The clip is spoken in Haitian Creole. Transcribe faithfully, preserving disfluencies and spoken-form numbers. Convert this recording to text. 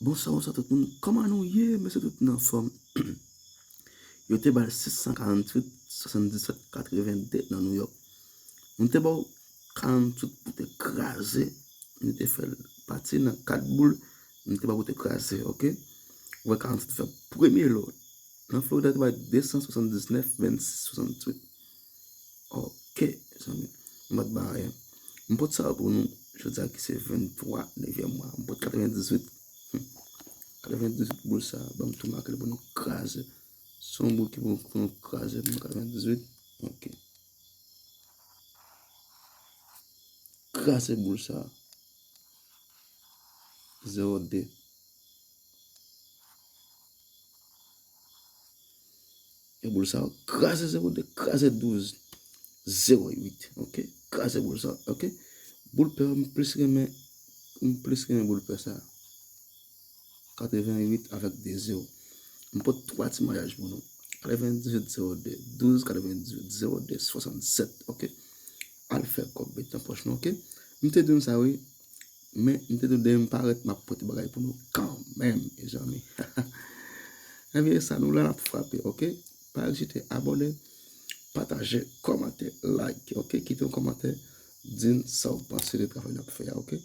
Bonswa, bonswa tout moun. Kòman nou ye? M swete tout moun anfòm. Yo te ba l sis san karanntuit, swasanndisèt, katrevende nan New York. Nou te ba w karanntuit pou te kraze. Nou te fè l pati nan kat boul. Nou te ba w pou te kraze, oke? Ou wè karanntuit fè premye lo. Nan Florida, te ba l de san swasanndisnèf, vennsis, swasantuit. Oke, zanmi. M pa t ba anyen. M pot sa pou nou. Jodi a ki se venntwa, nevyèm mwa. M pot katrevendizuit. Hmm. Katrevendizuit boul sa. Ban m tou make l pou nou kraze. Se yon boul ki pou, pou nou kraze. Bon, katrevendizuit. Oke. Kraze boul sa. Zewo de. E boul sa, kraze zewo de, kraze douz, zewo uit, oke? Kraze boul sa, oke? Boul pè, m plis renmen, m plis renmen boul pè sa. Katrevenn uit avèk de zewo. M pot twa ti maryaj pou nou. Katrevendizuit zewo de, douz, katrevendizuit zewo de, swasannsèt, oke? Al fè kòb met nan pòch nou, oke? M te di nou sa, wi. Men, m te di nou, demen m parèt, m ap pote bagay pou nou kanmenm, mezanmi. Ebyen, sa nou la, n ap frape, oke? Pa ezite abòne, pataje, kòmante, like, oke? Kite yon kòmantè, di n sa w panse de travay n ap fè a, oke?